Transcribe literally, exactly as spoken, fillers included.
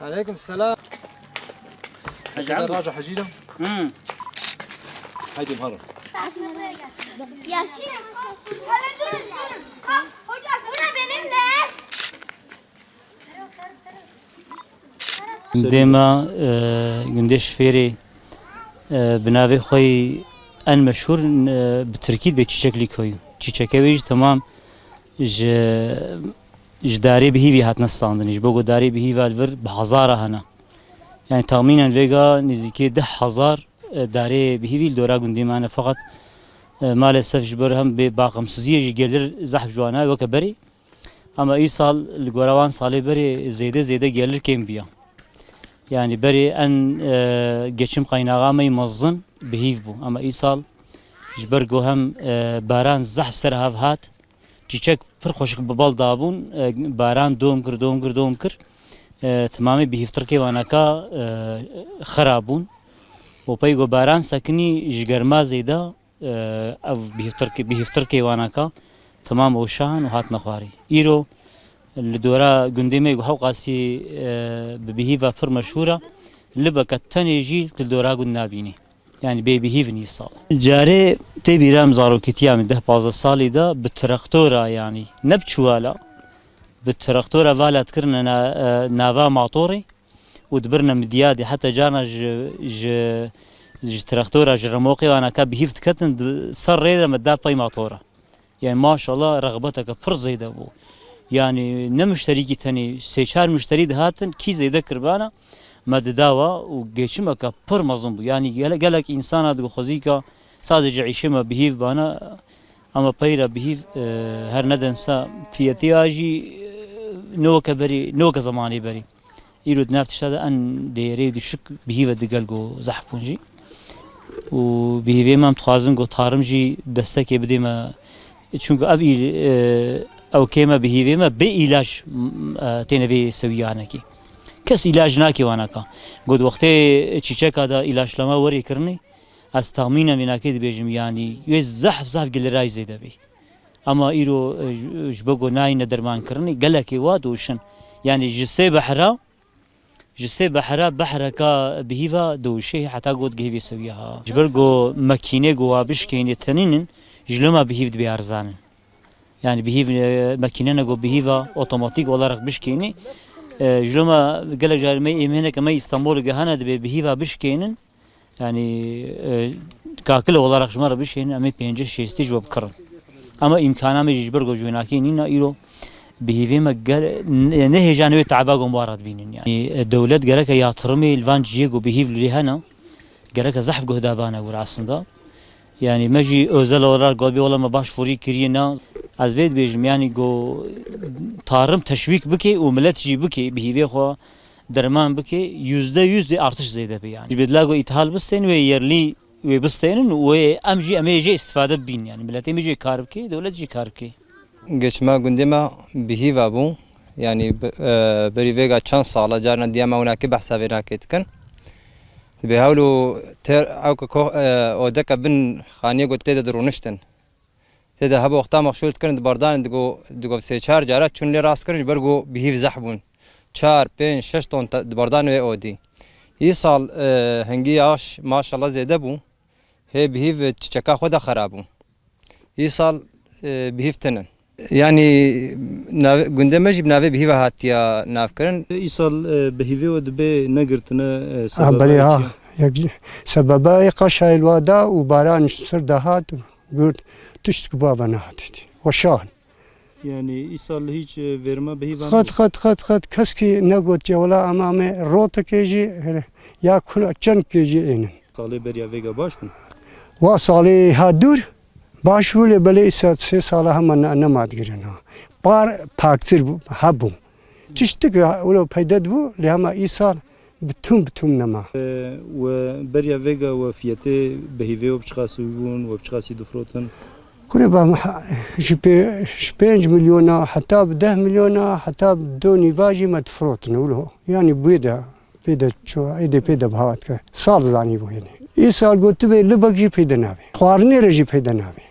Aleyküm selam. Hacı abi. Raja Hacı'yla. Hmm. Haydi bakalım. Yasin. Bura benimle. Gundê me, e, gundê Şifêrê, e, bi navê xwe yî en meşhûr, e, bi tirkî dibê Çîçekli Köyü. Çîçeke wê jî temam ji, ji darê bihîvî hatine standin. Ji bo ku darê bihîva li vir bi hezara hene. Yani tahmînen vêga nêzîkî deh hezar, e, darê bihîvî li dora gundê me hene. Feqet, e, maalesef ji ber hem bê baqemsiziyê jî gelir zehf ji wan e weke berê. Ama îsal li gora wan salê berê zêde zêde gelir kêm biya. Yani berê en, e, geçim qaynaxa me yî mezin bihîv bû. Ama îsal ji ber ku hem, e, baran zehf ser hev hat, çîçek pir xweşik bi bal dabûn, e, baran dom kir, dom kir, dom kir. E, temamê bihîvtirkê wanaka, e, xera bûn. Û pey ku baran sekinî ji germa zêde, e, ev bihîvtirkê, bihîvtirkê wanaka temam û şahin û hatine xwarî. Îro li dora gundê me ku hewqasî, e, bi bihîva pir meşhûr e, libeke tenê jî li dora gund nabînî. Yani bê bihîv in îsal. Carê tê bîra min zarokîtiya min deh pazdeh salî de bi traktora, yani ne bi çuwala, bi traktora vala dikirine na-, e, nava matorê û dibirine midyadê. Heta carna ji, ji, ji traktora, ji remoqê wanaka bihîv diketin, di ser rê de me da pey matora. Yani maşallah rexbeteke pir zêde bû. Yani ne muşterîkî tenê, sê çar muşterî dihatin, kî zêde kirbana, me didawa û geçimeke pir mezin bû. Yani gele-, gelek însana digo xwezîka sadece îşê me bihîv bana, ama peyra bihîv, e, her nedense fiyetê ya jî, e, ne weke berî, ne weke zemanê berî. Îro di nav tişta de en değerê düşük bihîve digel go zehf bûn jî. Û bihîvê me em dixwazin go tarim jî destekê bidê me. Çunku ev îl-, e, ew kê me bihîvê me bê îlaç, m-, e, têne vê sewiyanekî. Kes îlaç nakê wanaka. Got wextê çîçeka de îlaçlama werê kirinê, ez tahmînen vê nakê dibêjim, yanî wê zehf zehf giliray zêde bî. Ama îro, e, ji, ji bo ku nayîne dermankirinê, gelekê wa doşin. Yani ji sê behra, ji sê behra behreka bihîva doşê heta got gihê vê sewiya ha. Ji ber ku makînê ku wa bişkênê tenînin, ji loma bihîv dibê erzanin. Yani bihîv, e, makîne ne ku bihîva otomatik olarak bişkênê. E, ji loma gelek carî me êmêneke me Îstanbulê gehane dibê bihîva bişkênin. Yani, e, kakile olarak ji me re bişênin, em ê pêncî şêstî ji we bikirin. Ama îmkana me jî ji ber ku ji wênakê nîna îro bihîvê me gel-, ne, ne hêjan wê te'ba ku em wa re dibînin. Yani, e, dewlet gereke yatırımê li van cihê ku bihîv li lê hene, gereke zehf guhdabane wir aslında. Yani, me jî özel olarak got bê wela me başvurî kiriye na. Ez vê dibêjim, yani, ku tarim teşwîk bike û millet jî bike, bihîvê xwe derman bike, yüzde yüz ê artış zêde be yani. Ji bê dila ku îthal bistên wê yerlî wê bistênin û wê em jî, em ê jê îstifade bibîn yani. Miletê me jê kar bike, dewlet jî kar bike. Geçima gundê me bihîva bû. Yani bi-, e, berî vêga çend sala carna diya me winakê behsa vê nakê dikin. Dibê hewl û ter ew ku ko-, e, odeke bin xaniyê ku tê de dirûniştin. Tê de hebo wexta mexşûl dikirin, di berdanê digo, digo sê çar cara çûn lê rast kirin, ji ber ku bihîv zehf bûn. Çar, pênc, şeş ton te-, di berdanê wê odî. Îsal, e, hingî yaş maşallah zêde bû. Hê bihîv çiçeka xwe de xera bû. Îsal, e, bihîv tinin. Yanî nav-, gundê me jî bi navê bihîva hatiya navkirin. Îsal, e, bihîvê we dibê negirtine, e, Ah, sebeba belê ha. Çi? Yek ji-, sebeba ê qaşayê li wa da û baran ji ser dahat û girt tişt ku bava nehatî. Weşan. Yani îsal hiç, e, verima bihîvan Xet, xet, xet, xet. Keskî negotiye wela ama me rotekê jî, hele, ya kuna çendkê jî ênin. Salê beriya vêga baş bûn? Wa salê ha dûr baş bû, lê belê îsa sê sala hema ne-, nema digirin ha. Par paktir bû, hebû. Tiştik wilo peyde dibû, lê hema îsal bi tûm bi tûm nema. E, we beriya vêga we fiyetê bihîvê we bi çiqasî bûn, we bi çiqasî difrotin? Kurê ba, ji pê-, ji pênc milyona heta bi deh milyona, heta bi do nîva jî me difrotin wilo. Yanî bûyê de. Pê de ço, êdî pê de bi hewa dike. Sal zanî bû hênê. Îsal got tu bê libek jî pê de nabê. Xwarinê re jî pê de nabê.